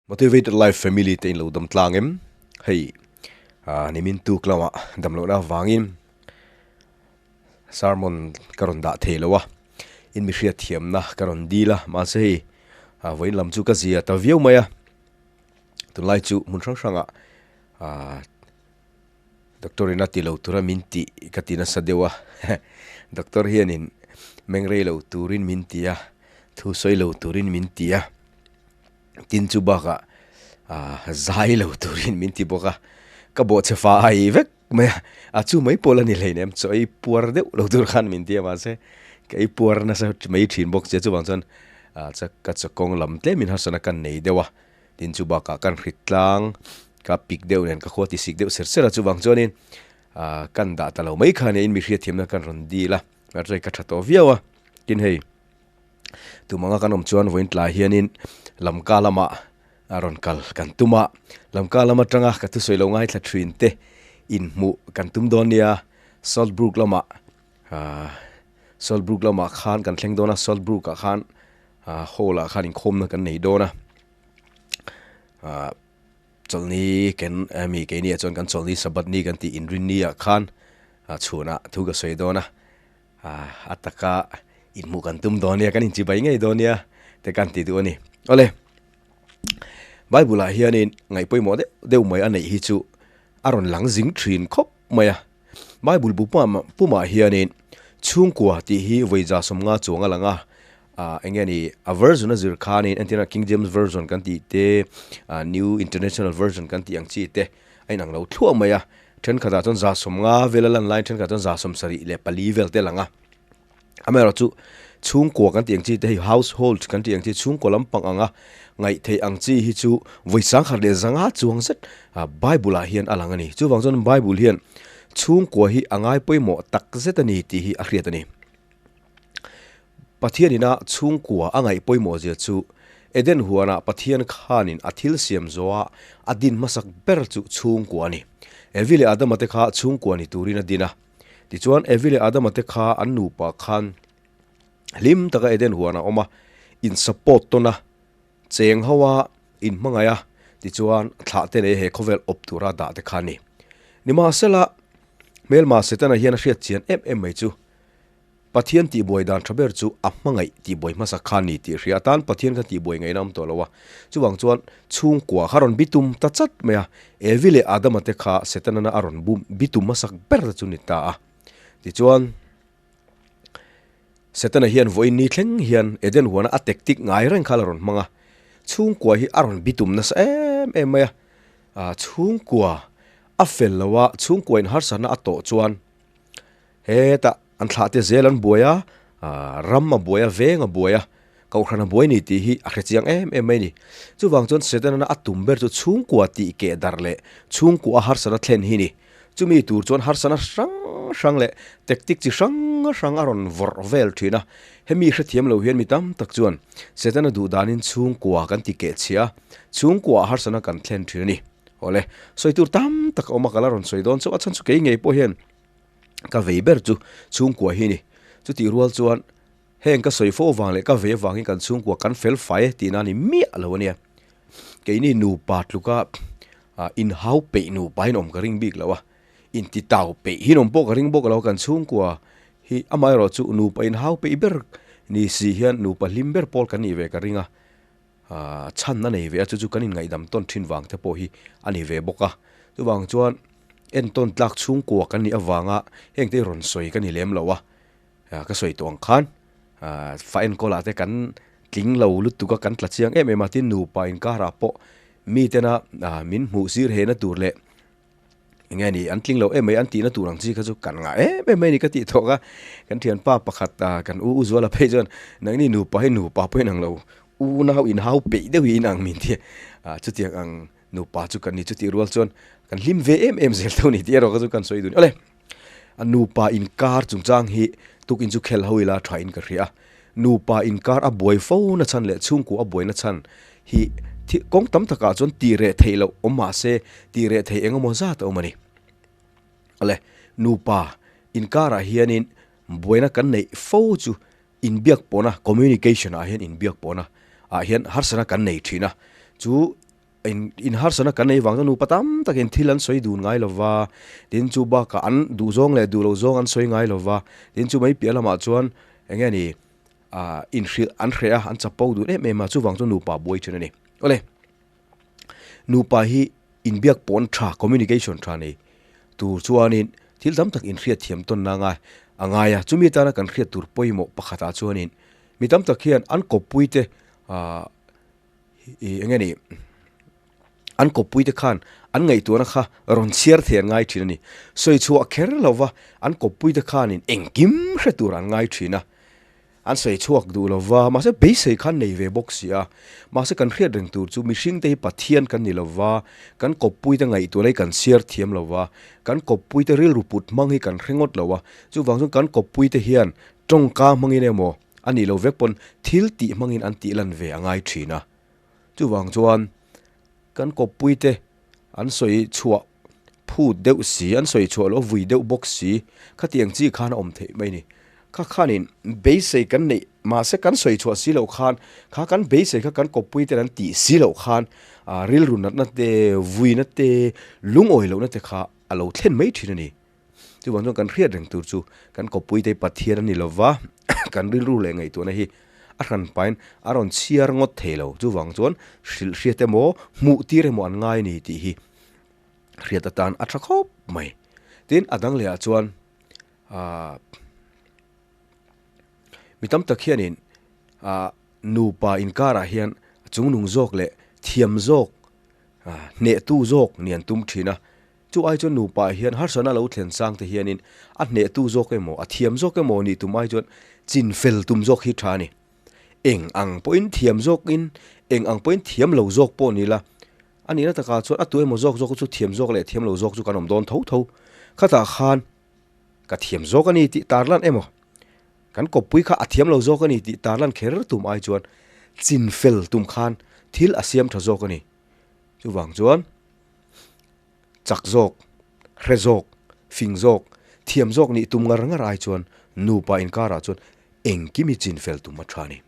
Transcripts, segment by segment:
Motivated Life Family te in lo dam tlang em? Hei nimin tuk lamah dam lohna avangin sermon ka rawn dah thei lo a, in mi hriat thiamna ka rawn dil a, mahse hei vawiin lam chu ka zia ta viau mai a, tunlai chu hmun hrang hrangah Doctor in a ti lo tura min tih ka ti nasa deuh a, doctor hianin meng rei lo turin min ti a, thu sawi lo turin min ti a, tin chu bakah zai lo turin min ti bawk a, ka bawhchhe fa ai vek mai a, a chu mai pawh la ni hleinem chaw ei puar deuh lo tur khan min ti a mahse ka ei puar nasa mai thin bawk che chuvang chuan ka chawkawng lam tlemin harsatna ka nei deuh a. Tin chu bakah kan hrit tlang, ka pik deuh nen ka khua ti sik deuh ser ser a, chuvang chuanin ah kan dah ta lo mai kha nia in mi hriatthiamna kan rawn dil a, rei ka tha tawh viau a, tin hei tum anga kan awm chuan vawiin tlai hianin Lamka lamah a rawn kal kan tum a, Lamka lam atanga ka thusawi lo ngaithla thin te inhmuh kan tum dawn nia, Salt Brook lamah ah Salt Brook lamah khan kan thleng dawn a, Salt Brook ah khan ah hall ah khan inkhawmna kan nei dawn a. Ah chawlhni ken mi keini ah chuan kan chawlhni sabbath ni kan tih inrinni ah khan ah chhunah thu ka sawi dawn a ah a taka inhmuh kan tum dawn nia kan inchibai ngei dawn nia te kan ti duh a ni. Awle Bible ah hianin ngaih pawimawh deuh deuh mai a neih hi chu a rawn lang zing thin khawp mai a Bible bu pumah hianin chhungkua tih hi vawiza sawmnga chuang a lang a, ah eng nge ni a version a zir khanin entirna King James Version kan tih te ah New International Version kan tih ang chi te a inang lo thluah mai a, thenkhatah chuan za sawmnga vel a lan laiin thenkhatah chuan za sawmsarih leh pali vel te a lang a. Amaherawh chu chhungkua kan tih ang chi te hei household kan tih ang chi chhungkua lampang anga ngaih theih ang chi hi chu vawi sangkhat leh zanga chuang zet Bible ah hian a lang a ni. Chuvang chuan Bible hian chhungkua hi a ngai pawimawh tak zet a ni tih hi a hriat a ni. Pathian ina chhungkua a ngaih pawimawh zia chu Eden huanah Pathian khanin a thil siam zawha a din hmasak ber chu chhungkua a ni. Evi leh Adama te kha chhungkua ni turin a din a. Tichuan, Evi leh Adama te kha an nupa khan hlim taka Eden huan a awm a, in support tawn a, cheng ho a, in hmangaih a, tichuan thlah te nei he khawvel awp tura dah te kha a ni. Nimahsela, hmelma Setana hian a hriat chian em em mai chu Pathian tihbuai dan tha ber chu a hmangaih tihbuai hmasa kha ni tih hria atan Pathian kha tihbuai ngaihna awm tawh lo a. Chuvang chuan chhungkua kha rawn bitum ta chat mai a, Evi leh Adama te kha Setanana a rawn bum bitum hmasak ber te chu ni ta a. Tichuan Setana hian vawiin ni thleng hian Eden huana a tactic ngai reng kha la rawn hmang a, chhungkua hi a rawn bitum nasa em em mai a. Chhungkua a fel lo a, chhungkua in harsatna a tawh chuan Hetah an thlah te zel an buai a, ram a buai a, veng a buai a, kohhran a buai ni tih hi a hre chiang em em mai a ni. Chuvang chuan Setana a tum ber chu chhungkua tih keh darh leh chhungkua harsatna thlen hi ni. Chumi tur chuan harsatna hrang hrang leh tactic chi hrang hrang a rawn vawrh vel thin a. Hemi hrethiam lo hian mi tam tak chuan Setana duh danin chhungkua kan ti keh chhia a, chhungkua harsatna kan thlen thin a ni. Awle, sawi tur tam tak a awm a, ka la rawn sawi dawn chauh a, chhan chu kei ngei pawh hian ka vei ber chu chhungkua hi a ni. Chutih rual chuan heng ka sawi fo avang leh ka vei avangin kan chhungkua kan fel fai tihna a ni miah lo a nia. Keini nupa tluka inhau peih nupa hian awm ka ring bik lo a, intitau peih hi awm pawh ka ring bawk lo a, kan chhungkua hi amaherawh chu nupa inhau peih ber ni si hian nupa hlim ber pawl kan nih ve ka ring a. Chhan a nei ve a, chu chu kan inngaihdam tawn thin vang te pawh hi a ni ve bawk a. Chuvang chuan entawn tlak chhungkua kan nih avanga heng te hi rawn sawi ka ni lem lo a, ka sawi tawh ang khan fa enkawlah te kan tling lo lutuk a, kan tla chiang em em a, tin nupa inkarah pawh mitena min hmuh zir hehna tur leh Enge ni an tling lo em mai an tihna tur ang chi kha chu kan ngah em em mai ni ka tih thawk a, kan thianpa pakhat ah kan u u Zuala phei chuan nangni nupa hi nupa pawh inang lo u nau in hau peih deuh hi inang min ti a, chutiang ang nupa chu kan ni chutih rual chuan kan hlim ve em em zel tho ni tih erawh kha chu kan sawi dun awle. A nupa inkar chungchang hi tukin chu khel ho ila tha in ka hria a, nupa inkar a buai fo na chhan leh chhungkua a buai na chhan hi thi kawng tam takah chuan tih reh theih loh awm mah se tih reh theih eng emaw zat a awm a ni. Awle, nupa inkarah hianin buaina kan neih fo chu inbiak pawhna, communication ah hian inbiak pawhna ah hian harsatna kan nei thin a, chu. In inharsatna kan nei vang chuan nupa tam takin thil an sawi dun ngai lo va, tin chu bakah an duh zawng leh duh loh zawng an sawi ngai lo va, tin chu mai piah lamah chuan eng nge ni ah inhrilh an hreh a, an chapo dun em em a, chuvang chuan nupa buai thin a ni. Awle, nupa hi inbiak pawn tha, communication tha nei tur chuanin thil tam tak inhriat thiam tawnna ngai a ngai a, chumi atana kan hriat tur pawimawh pakhatah chuanin mi tam tak hian an kawppuite ah ih eng nge ni an kawppui te khan an ngaihtuahna kha rawn chhiar thei an ngai thin a ni. Sawi chhuah kher lo va an kawppui te khanin engkim hre tur an ngai thin a, an sawi chhuak duh lo va, mahse beisei khan nei ve bawk si a. Mahse kan hriat reng tur chu mihring te hi Pathian kan ni lo va, kan kawppui te ngaihtuahna hi kan chhiar thiam lo va, kan kawppui te rilru put hmang hi kan hre ngawt lo a, chuvang chuan kan kawppui te hian tawngka hmangin emaw A nih lo vek pawn thil tih hmangin an tih lan ve a ngai thin a. Chuvang chuan kan kawppuite an sawi chhuah phut deuh si, an sawi chhuah loh vui deuh bawk si, khatiang chi khan a awm theih mai ni. Kha khanin beisei kan neih mahse kan sawi chhuah si loh khan kha kan beisei kha kan kawppuiten an tih si loh khan rilru natna te, vuina te, lungawi lohna te kha a lo thlen mai thin a ni. Chuvang chuan kan hriat reng tur chu kan kawppuite hi Pathian a ni lova, kan rilru leh ngaihtuahna hi a hran pahin a rawn chhiar ngawt thei lo. Chuvang chuan hrilh hriat emaw, hmuh tir emaw an ngai a ni tih hi hriat atan a tha khawp mai. Tin, a dang lehah chuan aah mi tam tak hianin aah nupa inkarah hian chungnung zawk leh thiam zawk hnehtu zawk nih an tum thin a. Chu ai chuan nupa hian harsatna lo thlen sang te hianin a hnehtu zawk emaw, a thiam zawk emaw nih tum ai chuan chin fel tum zawk hi tha a ni. Eng ang pawhin thiam zawkin, eng ang pawhin thiam lo zawk pawh ni la, a nihna takah chuan a tu emaw zawk zawk chu thiam zawk leh thiam lo zawk chu kan awm dawn tho tho. Khatah khan ka thiam zawk a ni tih tarlan emaw, kan kawppui kha a thiam lo zawk a ni tih tarlan kher tum ai chuan chin fel tum khan thil a siam tha zawk a ni. Chuvang chuan. Chak zawk, hre zawk, fing zawk, thiam zawk nih tum ngar ngar ai chuan nupa inkarah chuan engkim hi chin fel tum a tha a ni.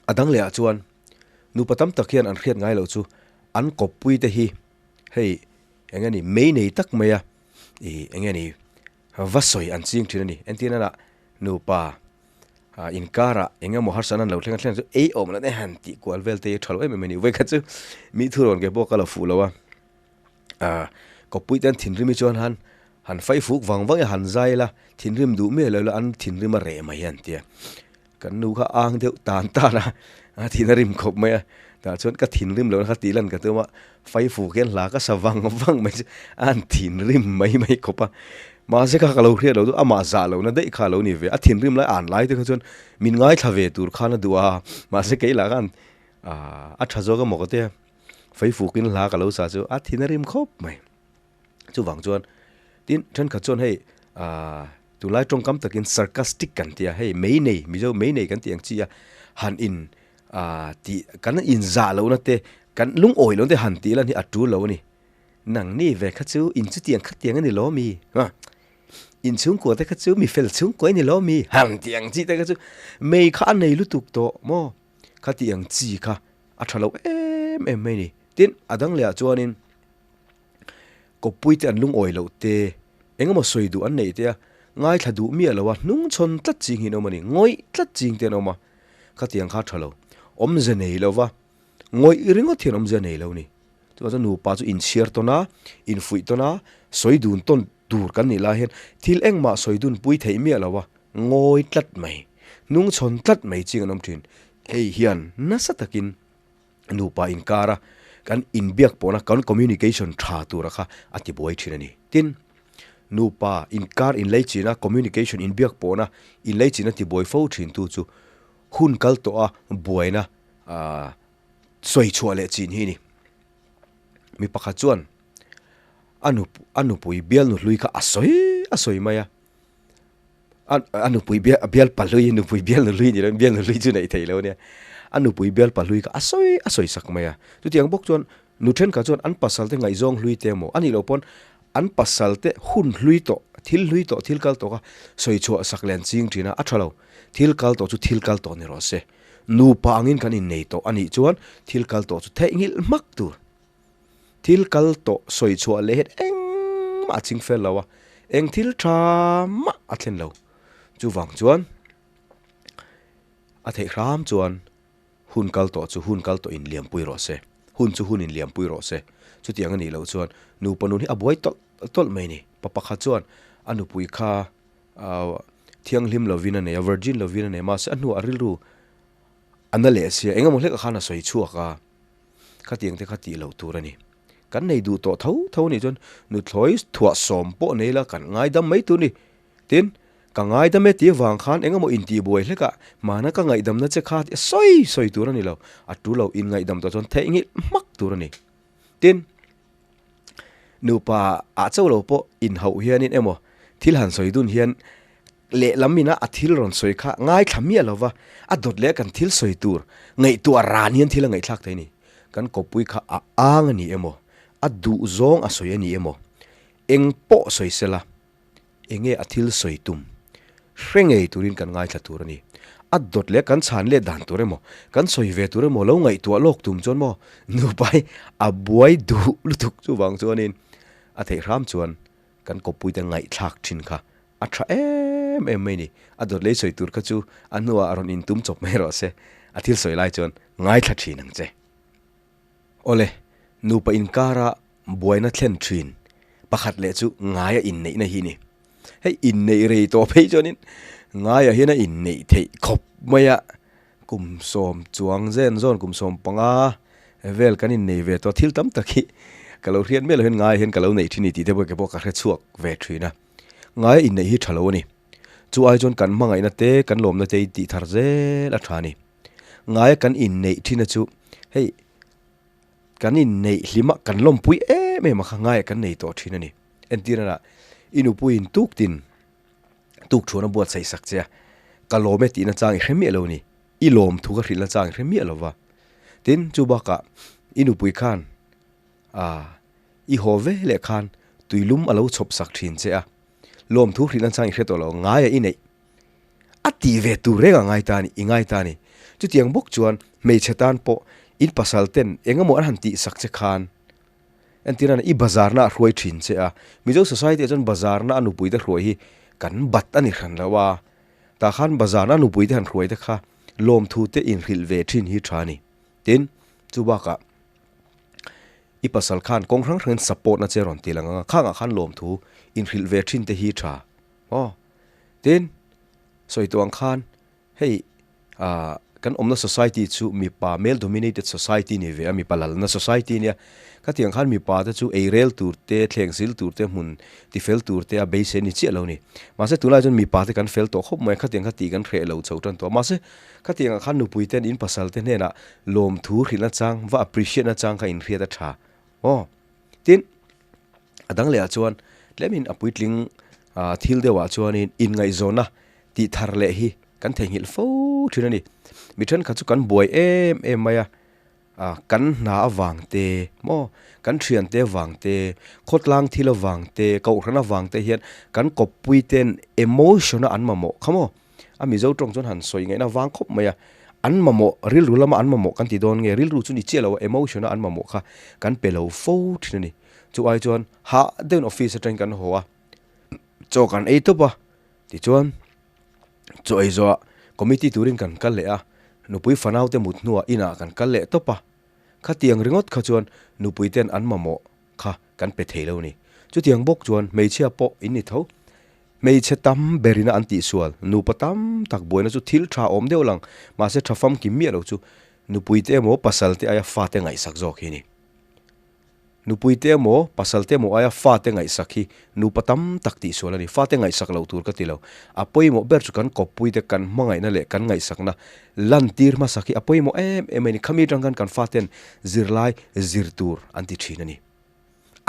A dang lehah chuan nupa tam tak hian an hriat ngai loh chu an kawppui te hi hei eng nge ni mei nei tak mai a ih eng nge ni va sawi an ching thin a ni. Entirna lah nupa Inkarah eng emaw harsatna an lo thleng a thleng chu ei awm loh te han tih kual vel te hi a tha lo em em a ni. Vawikhat chu mi thurawn ke pawh ka la fuh lo a, kawppui te an thinrim hi chuan han han fai fuk vang vang i han zai la, thinrim duh miah lo la an thinrim a reh mai an ti a. Kan nu kha ang deuh tan tan a, a thin a rim khawp mai a, tah chuan ka thinrim lohna kha tih lan ka tum a, fai fuk hian hla ka sa vang vang mai chu a han thinrim mai mai khawp a. Mahse kha ka lo hriat loh chu amah zah lohna daih kha a lo ni ve. A thinrim lai an lai te kha chuan min ngaithla ve tur khan a duh a, mahse kei lah khan a tha zawk emaw ka tia Feifukin hla ka lo sa chu a thin a rim khawp mai. Chuvang chuan tin thenkhat chuan hei tunlai tawngkam takin sarcastic kan tia hei mei nei Mizo mei nei kan tih ang chi a han in tih kan inzah lohna te kan lungawi lohna te han tih lan hi a tul lo a ni. Nang ni ve kha chu in chutiang khatiang a ni lo mi? Ha! In chhungkua te kha chu mi fel chhungkua i ni lo mi? Hang tih ang chi te kha chu mei kha a nei lutuk tawh maw? Kha tih ang chi kha a tha lo em em mai ni. Tin, a dang lehah chuanin kawppui te an lungawi loh te, eng emaw sawi duh an neih te a, ngaithla duh miah lo a, hnungchhawn tlat ching hi an awm a ni, ngawih tlat ching te an awm a, khatiang kha a tha lo. Awmze nei lo va, ngawih ringawt hian awmze nei lo ni. Chuvang chuan nupa chu inchhiar tawn a, infuih tawn a, sawi dun tawn tur kan nih lai hian thil engmah sawi dun pui theih miah lo a, ngawi tlat mai, hnungchhawn tlat mai ching an awm thin. Hei hian nasa takin nupa inkara kan inbiak pawhna, kan communication tha tura kha a ti buai thin a ni. Tin, nupa inkar inleichina, communication inbiak pawhna inleichina ti buai fo thin tu chu hun kal tawha buaina aah sawi chhuah leh chin hi a ni. Mi pakhat chuan a nu a nupui bialnu hlui kha a sawi a sawi mai a, a nupui bial bialpa hlui nupui bialnu hlui ni lo bialnu hlui chu neih theih lo a nia, a nupui bialpa hlui kha a sawi a sawi sak mai a. Chutiang bawk chuan nu thenkhat chuan an pasal te ngaihzawng hlui te emaw a nih loh pawn an pasal te hun hlui tawh thil hlui tawh thil kal tawh kha sawi chhuah sak leh an ching thin a, a tha lo. Thil kal tawh chu thil kal tawh ni rawh se. Nupa angin kan innei tawh a nih chuan thil kal tawh chu theihnghilh hmak tur. Thil kal tawh sawi chhuah leh hian engmah a ching fel lo a, eng thil tha mah a thlen lo. Chuvang chuan a theih hram chuan hun kal tawh chu hun kal tawh inliampui rawh se, hun chu hun inliampui rawh se. Chutiang a nih loh chuan nupa nun hi a buai tawlh tawlh mai a ni. Pa pakhat chuan a nupui kha thianghlim lovin a nei a, virgin lovin a nei a, mahse a hnuah a rilru a na leh sia, engemaw hlek a khan a sawi chhuak a, khatiang te kha tih loh tur a ni. Kan nei duh tawh tho tho a nih chuan nuthlawi thuah sawm pawh nei la kan ngaidam mai tur a ni. Tin, ka ngaidam e tih avang khan engemaw intihbuai hlek a, mahna ka ngaihdamna che kha tih a sawi sawi tur a ni lo, a tu lo inngaihdam tawh chuan theihnghilh hmak tur a ni. Tin, Nupa ah chauh lo pawh inhauh hianin emaw thil han sawi dun hian lehlam ina a thil rawn sawi kha ngaithla miah lova a dawt leh kan thil sawi tur ngaihtuah ran hian thil a ngaihthlak thei a ni. Kan kawppui kha a ang a ni emaw, a duh zawng a sawi a ni emaw, eng pawh sawi sela Enge a thil sawi tum? Hre ngei turin kan ngaithla tur a ni. A dawt leh kan chhan let dan tur emaw, kan sawi ve tur emaw lo ngaihtuah lawk tum chuan maw nupai a buai duh lutuk chuvang chuanin a theih hram chuan kan kawppuite ngaihthlak thin kha a tha em em mai ni. A dawt leh sawi tur kha chu a hnuah a rawn intum chawp mai rawh se, a thil sawi lai chuan ngaithla thin ang che. Awle, nupa inkara buaina thlen thin pakhat leh chu ngaia inneihna hi a ni. Hei inneih rei tawh phei chuanin ngaia hian a inneih theih khawp mai a, kum sawm chuang zen zawn kum 15 vel kan innei ve tawh thil tam tak hi ka lo hriat miah lo hian ngaia hian ka lo neih thin a ni tih te pawh kei pawh ka hre chhuak ve thin a. Ngaia inneih hi tha lo a ni. Chu ai chuan kan hmangaihna te kan lawmna te hi tih thar zel a tha a ni. Ngaia kan inneih thin a chu hei kan inneih hlima kan lawmpui em em a kha ngaia kan nei tawh thin a ni. Entirana i nupuiin tuk tin tuk thuan a buatsaih sak che a, ka lawm e tihna chang i hre miah lo a ni, i lawm thu ka hrilhna chang i hre miah lo va. Tin, chu bakah i nupui khan ah i haw ve leh khan tuilum a lo chhawp sak thin che a, lawm thu hrilhna chang i hre tawh lo, ngaia i neih A ti ve tur reng a ngai ta a ni, i ngai ta a ni. Chutiang bawk chuan hmeichhe tan pawh in pasal ten eng emaw an han tih sak che khan entir a i bazarna a hruai thin che a. Mizo society ah chuan bazarna a nupui te hruai hi kan bat a ni hran lo a, tah khan bazarna a nupui te han hruai te kha lawmthu te inhrilh ve thin hi tha a ni. Tin, chu bakah i pasal khan kawng hrang hrangin support na che rawn ti lang ang a, khangah khan lawmthu inhrilh ve thin te hi tha aw. Tin, sawi tawh ang khan hei ah kan awmna society chu mipa male dominated society ni ve a, mipa lalna society nia. Khatiang khan mipa te chu ei rel tur te, thleng zil tur te, hmun ti fel tur te a beisei ni chiah lo ni. Mahse tunlai chuan mipa te kan fel tawh khawp mai a, khatiang kha tih kan hreh lo chho tan tawh a. Mahse khatiang ah khan nupui ten in pasal te hnenah lawmthu hrilhna chang, va appreciate na chang kha inhriat a tha aw. Tin, a dang lehah chuan tlemin a puitling thil deuhah chuanin inngaihzawnna tih thar leh hi kan theihnghilh fo thin a ni. Mi thenkhat chu kan buai em em mai a, kan hna avang te maw, kan thiante avang te, khawtlang thil avang te, kohhran avang te hian kan kawppui ten emotion a an mamawh kha maw. A Mizo tawng chuan han sawi ngaihna vang khawp mai a, an mamawh, rilru lama an mamawh kan ti dawn nge, rilru chu ni chiah lo a, emotion a an mamawh kha kan pe lo fo thin a ni. Chu ai chuan hah deuhin office atangin kan haw a, chaw kan ei tawp a, tichuan chaw ei zawhah committee turin kan kal leh a, nupui fanau te mut hnuah inah kan kal leh tawp a, khatiang ringawt kha chuan nupui ten an mamawh kha kan pe thei lo a ni. Chutiang bawk chuan hmeichhia pawh in ni tho. Hmeichhe tam berina an tihsual, nupa tam tak buaina chu thil tha awm deuh lang, mahse tha famkim miah lo chu nupuite emaw pasalte aia fate ngaihsak zawk hi a ni. Nupuite emaw pasalte emaw aia fate ngaihsak hi nupa tam tak tihsual a ni. Fate ngaihsak loh tur ka ti lo. A pawimawh ber chu kan kawppuite kan hmangaihna leh kan ngaihsakna lantir hmasak hi a pawimawh em em a ni. Khami atang khan kan faten zirlai zir tur an ti thin a ni.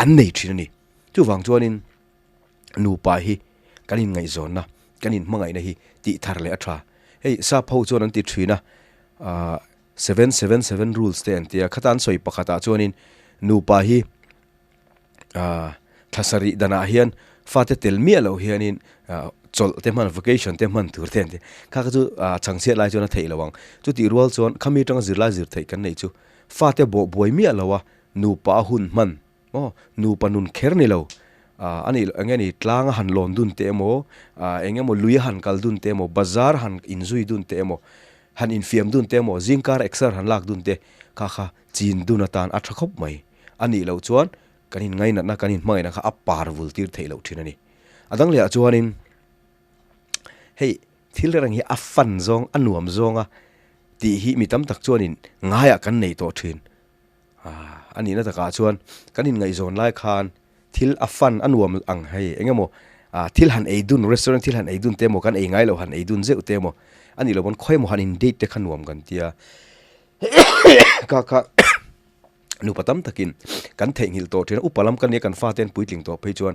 An nei thin a ni. Chuvang chuanin nupa hi kan inngaihzawnna, kan inhmangaihna hi tih thar leh a tha. Hei sap ho chuan an ti thin a, ahh 777 rules te an ti a, khata an sawi pakhatah chuanin nupa hi ahh thla sarih danah hian fate tel miah loh hianin ahh chaw. chawlh te hman vacation te hman tur te an ti. Kha kha chu chhangchhiat lai chuan a theih lo ang. Chutih rual chuan khami atanga zirlai zir theih kan neih chu fate bawh buai miah lo a nupa a hun hman maw nupa nun kher ni lo a nih eng nge ni tlang a han lawn dun te emaw eng emaw lui a han kal dun te emaw bazar han inzui dun te emaw han infiam dun te emaw zingkar exer han lak dun te kha kha chin dun atan a tha khawp mai. A nih loh chuan kan inngainatna kan inhmangaihna kha a par vul tir theih loh thin a ni. A dang lehah chuanin hei thil reng hi a fan zawng a nuam zawnga tih hi mi tam tak chuanin ngaiah kan nei tawh thin. A nihna takah chuan kan inngaihzawn lai khan thil a fan a nuam ang hei eng emaw thil han ei dun restaurant thil han ei dun te emaw kan ei ngai loh han ei dun zeuh te emaw a nih loh pawn khawi emaw han in date te kha nuam kan tia kha kha Nupa tam takin kan theihnghilh tawh thin a, upa lam kan nia kan fate an puitling tawh phei chuan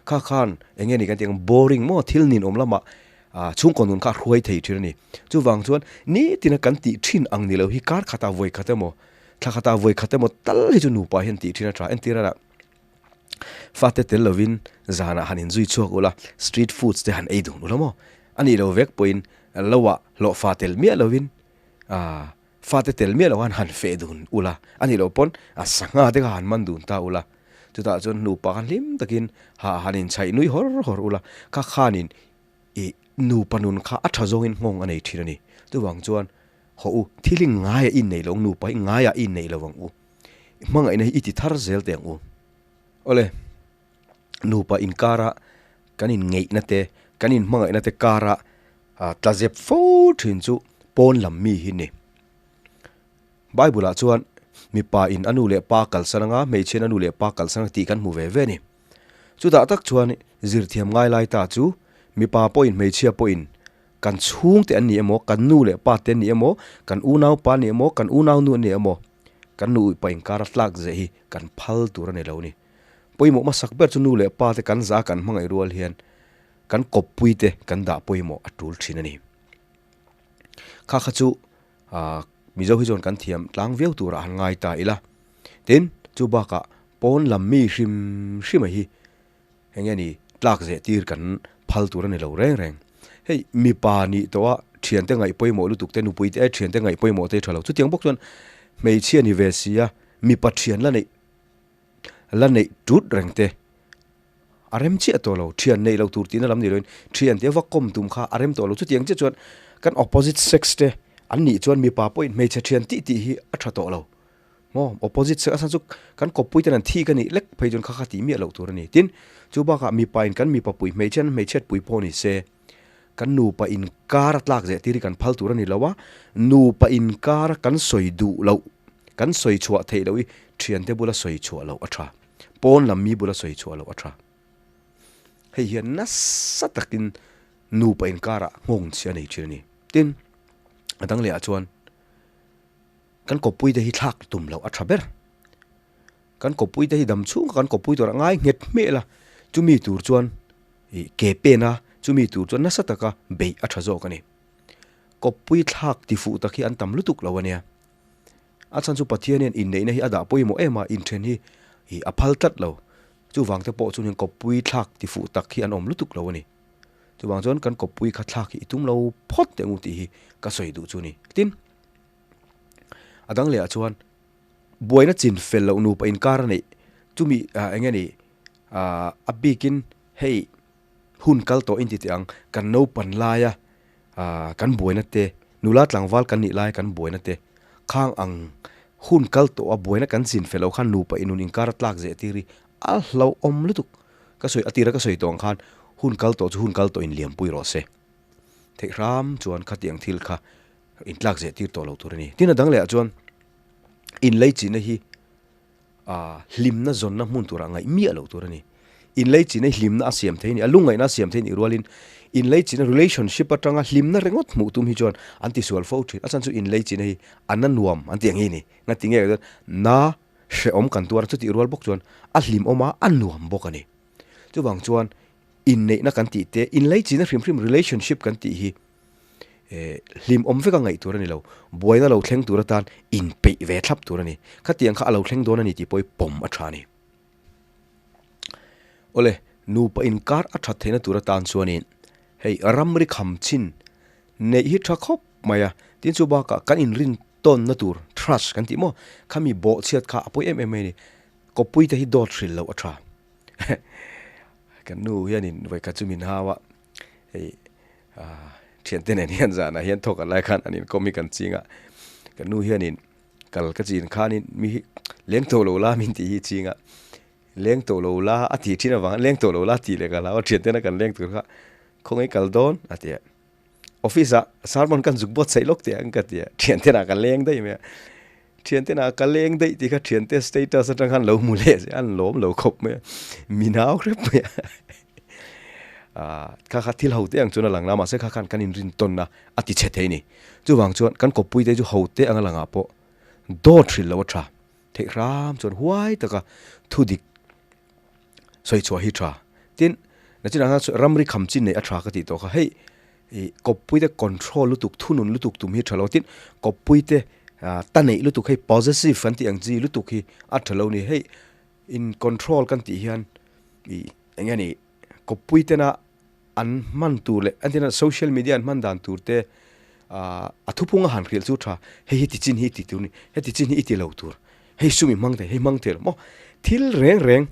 kha khan eng nge ni kan tih ang boring maw thil ninawm lamah ah chhungkaw nun kha a hruai thei thin a ni. Chuvang chuan nitina kan tih thin ang ni lo hi kar khatah vawi khat emaw thla khatah vawi khat emaw tal hi chu nupa hian tih thin a tha. Entir a fate tel lovin zanah han inzui chhuak ula street foods te han ei dun ula maw a nih lo vek pawhin lo ah hlawhfa tel miah lovin ah Fate tel miah lo han han feh dun ula, a nih loh pawn a sangha te kha han man dun ta ula, chutah chuan nupa khan hlim takin ha han inchhaih nui hawr hawr ula, kha khanin i nupa nun kha a tha zawngin nghawng a nei thin a ni. Chuvang chuan haw u, thil hi ngaiah i inneih lo ang, nupa hi ngaiah i inneih lo ang u, hmangaihna hi i ti thar zel teh ang u. Awle, nupa inkara kan inngeihna te, kan inhmangaihna te kara tla zep fo thin chu pawn lam mi hi ni. Bible ah chuan mipa in a nu leh pa kalsan anga hmeichhia in a nu leh pa kalsan anga tih kan hmu ve ve a ni. Chutah tak chuan zirthiam ngai lai ta chu mipa pawhin hmeichhia pawhin kan chhungte an ni emaw, kan nu leh pa te an ni emaw, kan unau pa an ni emaw, kan unau nu an ni emaw, kan nu pa inkar a tlak zeh hi kan phal tur a ni lo a ni. Pawimawh hmasak ber chu nu leh pa te kan za kan hmangaih rual hian kan kawppui te kan dah pawimawh a tul thin a ni. Kha kha chu ah Mizo hi chuan kan thiam tlang viau turah han ngai ta ila. Tin, chu bakah pawn lam mi hrim hrim a hi eng nge ni tlak zeh tir kan phal tur a ni lo reng reng. Hei mipa nih tawh a thiante ngaih pawimawh lutuk te nupui te thiante ngaih pawimawh te tha lo. Chutiang bawk chuan hmeichhia ni ve sia mipa thian la neih la neih tut reng te a rem chiah tawh lo, thian neih loh tur tihna lam ni loin thian te va kawm tum kha a rem tawh lo. Chutiang chiah chuan kan opposite sex te an nih chuan mipa pawhin hmeichhe thian tih tih hi a tha tawh lo maw, opposite sex a chhan chu kan kawppui ten an thik a nih lek phei chuan kha kha tih miah loh tur a ni. Tin, chu bakah mipa in kan mipa pui hmeichhe an hmeichhiat pui pawh ni se kan nupa inkar a tlak zeh tir hi kan phal tur a ni lo a, nupa inkar a kan sawi duh loh, kan sawi chhuah theih loh hi thiante bula sawi chhuah loh a tha. Pawn lam mi bula sawi chhuah loh a tha. Hei hian nasa takin nupa inkarah nghawng chhi a nei thin a ni. Tin, a dang lehah chuan kan kawppui te hi thlak tum loh a tha ber. Kan kawppui te hi dam chhung kan kawppui tur a ngai nghet hmel a, chumi tur chuan ih ke pen a, chumi tur chuan nasa taka beih a tha zawk a ni. Kawppui thlak ti fuh tak hi an tam lutuk lo a nia. A chhan chu Pathian hian inneihna hi a dah pawimawh em a, inthen hi ih a phal tlat lo. Chuvang te pawh chuan hian kawppui thlak ti fuh tak hi an awm lutuk lo a ni. Chuvang chuan kan kawppui kha thlak hi i tum lo phawt teh ngu tih hi ka sawi duh chu a ni. Tin, a dang lehah chuan buaina chin fel loh nupa inkar a neih chumi ah eng nge ni ah a bikin hei hun kal tawh inti teh ang kan naupan laia ah kan buaina te, nula tlangval kan nih lai kan buaina te, khang ang hun kal tawh a buaina kan zin fel lo khan nupa inun inkar a tlak zeh tir hi a hlauhawm lutuk. Ka sawi a tira ka sawi tawh ang khan hun kal tawh chu hun kal tawh in liampui rawh se. Theih hram chuan khatiang thil kha in tlak zeh tir tawh lo tur a ni. Tin a dang leh ah chuan inlei chihna hi ah hlimna zawnna hmun turah ngaih miah loh tur a ni. Inleichina hlimna a siam thei a ni, a lungngaihna a siam thei a nih rualin inleichina relationship atanga hlimna ringawt hmuh tum hi chuan an tisual fo thin. A chhan chu inleichina hi a na nuam an tih ang hi a ni. Ngati nge chuan na hrehawm kan tuar a, chutih rual bawk chuan a hlimawm a, a nuam bawk a ni. Chuvang chuan inneihna kan tih te, inleichina hrim hrim relationship kan tih hi hlim awm vek a ngaih tur a ni lo, buaina lo thleng tur atan inpeih ve thlap tur a ni. Khatiang kha a lo thleng dawn a ni tih pawh hi pawm a tha a ni. Awle, nupa inkar a that theihna tur atan chuanin Hei ramri kham chin neih hi tha khawp mai a, tin chu bakah kan inrin tawnna tur trust kan tih maw khami bawhchhiat kha a pawi em em mai a ni. Kawppui te hi dawt hrilh loh a tha. Kan nu hianin vawikhat chu min hau a, hei thiante nen hian zanah hian thawk an lai khan an inkawm hi kan ching a, kan nu hianin kal ka chin khanin mi hi leng tawh lo la min tih hi ching a, leng tawh lo la a tih thin avang leng tawh lo la tih leh ka hlau a, thiante na kan leng tur kha khawngaih kal dawn a ti a, office ah sermon kan zuk buatsaih lawk teh ang ka ti a, thiante nah ka leng daih mai a, thiante nah ka leng daih tih kha thiante status atang khan lo hmu leh se an lawm lo khawp mai a, mi nau hrep mai a ah kha kha thil ho te ang chuan a lang la mahse kha khan kan inrin tawn a a ti chhe thei a ni, chuvang chuan kan kawppui te chu ho te anga langah pawh dawt hrilh loh a tha. Theih hram chuan huai taka thu dik sawi chhuah hi tha. Tin, nachinah khan ramri kham chin neih a tha ka tih tawh kha hei ih kawppui te control lutuk thunun lutuk tum hi tha lo. Tin, kawppui te ta neih lutuk hei possessive kan tih ang chi lutuk hi a tha lo ni. Hei in control kan tih hian ih eng nge ni kawppui tena an hman tur leh an tina social media an hman dan tur te ah a thuphung a han hrilh chu tha hei hi ti chin hi i ti tur a ni heti chin hi i ti lo tur hei sum i hmang thei hei hmang thei lo maw thil reng reng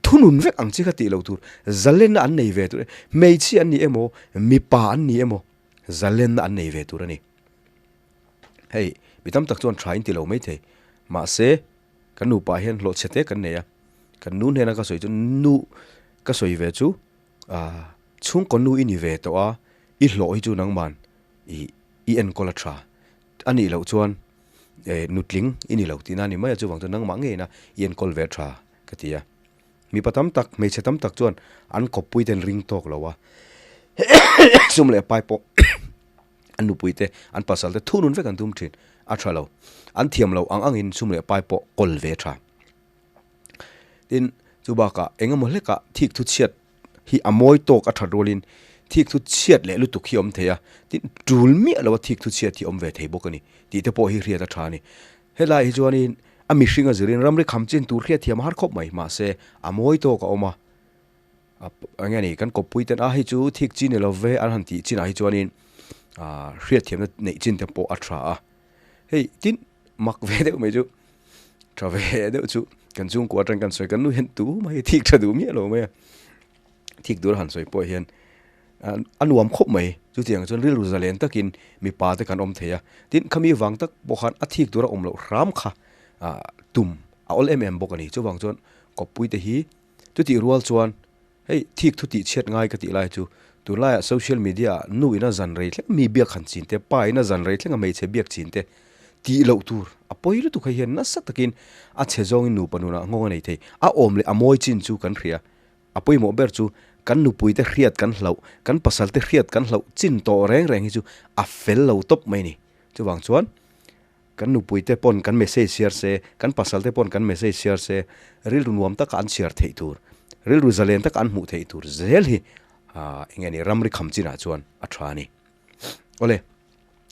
thunun vek ang chi kha tih lo tur zalenna an nei ve tur hmeichhia an ni emaw mipa an ni emaw zalenna an nei ve tur a ni hei mi tam tak chuan tha in ti lo mai thei mahse kan nupa hian hlawhchhe te kan nei a kan nu hnena ka sawi chu nu Ka sawi ve chu, Aah, chhungkaw nu i ni ve tawh a, i hlawh hi chu nangman i i enkawl a tha. A nih loh chuan eh nutling i ni lo tihna a ni mai a, chuvang chuan nangmah ngeina i enkawl ve tha ka ti a. Mipa tam tak, hmeichhe tam tak chuan an kawppui ten ring tawk lo a, sum leh pai pawh an nupui te, an pasal te thunun vek an tum thin, a tha lo. An thiam lo ang angin sum leh pai pawh kawl ve tha. Tin, chu bakah eng emaw hlekah thik thu chhiat hi a mawi tawk a that rualin thik thu chhiat leh lutuk hi a awm thei a, tin, tul miah loa thik thu chhiat hi a awm ve thei bawk a ni tih te pawh hi hriat a tha a ni. Helai hi chuanin a mihring a zirin ramri kham chin tur hriat thiam a har khawp mai, mahse a mawi tawk a awm a, eng nge ni kan kawppui ten a hei chu thik chi ni lo ve an han tih chinah hi chuanin hriat thiamna neih chin te pawh a tha a. Hei tin mak ve deuh mai chu tha ve deuh chu kan chhungkua atang kan sawi kan nu hian tu mai thik tha duh miah lo mai a thik tur a han sawi pawh hian a nuam khawp mai chutiang chuan rilru zalen takin mipa te kan awm thei a tin khami vang tak pawh khan a thik tur a awm loh hram kha ah tum a awl em em bawk a ni chuvang chuan kawppui te hi chutih rual chuan Hei thik thu tih chhiat ngai ka tih lai chu tunlaiah social media ah nu ina zan rei thleng mi biak han chin te, pa ina zan rei thleng a hmeichhe biak chin te tih loh tur a pawi lutuk hei hian nasa takin a chhe zawngin nupa nunah nghawng a nei thei. A awm leh a mawi chin chu kan hria. A pawimawh ber chu kan nupui te hriat kan hlauh, kan pasal te hriat kan hlauh chin tawh reng reng hi chu a fel lo tawp mai a ni. Chuvang chuan Kan nupuite pawn kan message chhiar se, kan pasalte pawn kan message chhiar se, rilru nuam taka an chhiar theih tur, rilru zalen taka an hmuh theih tur zel hi eng nge ni ramri kham chinah chuan a tha a ni. Awle,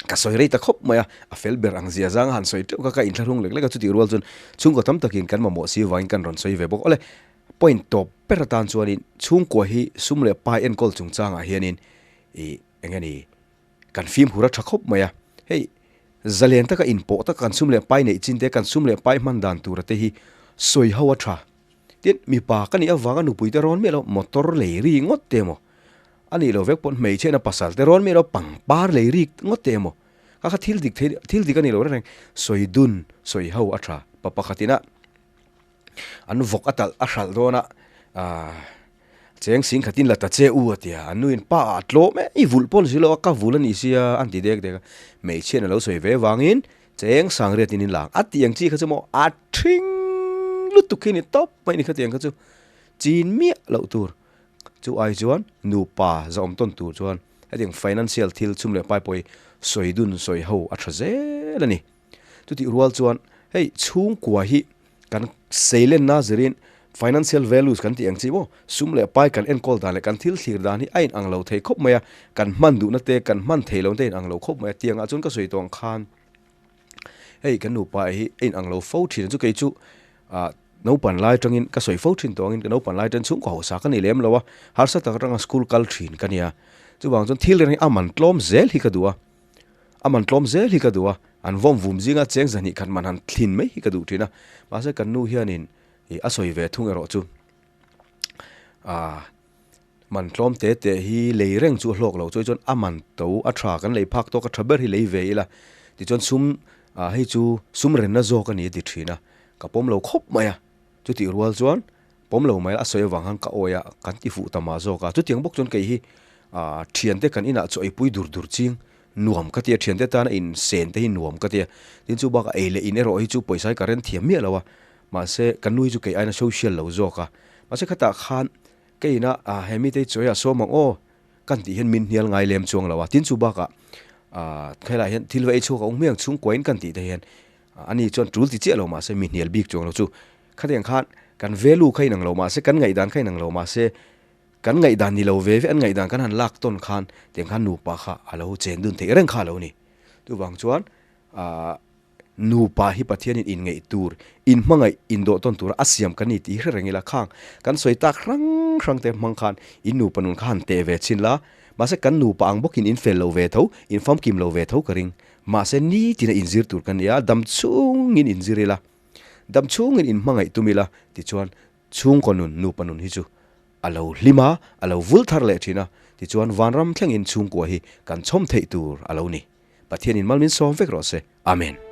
ka sawi rei ta khawp mai a, a fel ber ang zia zanga han sawi teuh kha ka inthlahrung lek lek a, chutih rual chuan chhungkaw tam takin kan mamawh si vangin kan rawn sawi ve bawk. Awle, point tawp ber atan chuanin chhungkua hi sum leh pai enkawl chungchangah hianin ih eng nge ni, Kan fimkhur a tha khawp mai a, hei zalen taka inpawh taka kan sum leh pai neih chin te, kan sum leh pai hman dan tura te hi sawi ho a tha. Tin, mipa ka nih avanga nupui te rawn miah lo, motor lei ri ngawt te emaw, a nih loh vek pawh hmeichhe ina pasal te rawn miah lo, pangpar lei ri ngawt te emaw, kha kha thil dik thei, thil dik a nih loh reng reng, sawi dun, sawi ho a tha. Pa pakhatin a An vawk a talh a hralh dawn a, aah cheng sing khatin la ta che u a ti a, an nuin pa ah a tlawm e, i vulh pawh ni si lo a, ka vulh a nih sia an ti dek dek a, hmeichhian a lo sawi ve vangin cheng sang riat in in lang a ti ang chi kha chu maw a thing lutuk khi ni tawp mai ni khatiang kha chu chin miah loh tur chu ai chuan nupa zahawm tawn tur chuan hetiang financial thil chhum leh pai pawh hi sawi dun sawi ho a tha zel a ni. Chutih rual chuan hei chhungkua hi kan seilenna zirin financial values kan tih ang chi maw, sum leh pai kan enkawl dan leh kan thil thlir dan hi a inang lo thei khawp mai a, kan hman duhna te kan hman thei lo te a inang lo khawp mai a, tiangah chuan ka sawi tawh ang khan hei kan nupa hi a inang lo fo thin a chu kei chu ah Naupan lai atangin ka sawi fo thin tawh angin ka naupan lai atangin chhungkaw hausa ka ni lem lo a, harsa tak atanga school kal thin ka nia. Chuvang chuan thil reng hi a man tlawm zel hi ka duh a, a man tlawm zel hi ka duh a, an vawm vum zinga cheng zahnih khat man han thlin mai hi ka duh thin a. Mahse kan nu hianin ih a sawi ve thung erawh chu ah man tlawm te te hi lei reng chu a hlawk lo chuai chuan a man to a tha kan lei phak tawk a tha ber hi lei ve ila tichuan sum ah hei chu sum renna zawk a ni a ti thin a ka pawm lo khawp mai a chutih rual chuan pawm lo mai a sawi avang khan ka awi a kan ti fuh ta mah zawk a chutiang bawk chuan kei hi ah thiante kan inah chu eipui dur dur ching nuam ka ti a thiante tana in sen te hi nuam ka ti a tin chu bakah ei leh in erawh hi chu pawisa hi ka ren thiam miah lo a mahse ka nui chu kei aina social lo zawk a mahse khatah khan Ka ina ah he mite hi chawi ah sawm ang aw kan tih hian min hnial ngai lem chuang lo a, tin chu bakah ah helaiah hian thil va ei chhuak a awm hmiang chhungkuain kan tih te hian ani chuan tul ti chiah lo mahse mi hnial bik chuang lo chu khatiang khan kan value kha inang lo mahse kan ngaihdan kha inang lo mahse kan ngaihdan ni lo ve ve an ngaihdan kan han lak tawn khan tiang khan nupa kha a lo chen dun theih reng kha a lo ni. Chuvang chuan ah. Nupa hi Pathianin inngeih tur, inhmangaih, indawh tawn tura a siam kan ni tih hi hre reng ila khang kan sawi tak hrang hrang te hmang khan in nupa nun kha han teh ve chhin la, mahse kan nupa ang bawkin in fel lo ve tho, in famkim lo ve tho ka ring. Mahse nitina inzir tur kan ni a, dam chungin inzir ila, dam chungin inhmangaih tum ila tichuan chhungkaw nun, nupa nun hi chu a lo hlim a, a lo vul thar leh thin a, tichuan vanram thlengin chhungkua hi kan chhawm theih tur a lo ni. Pathianin mal min sawm vek rawh se. Amen.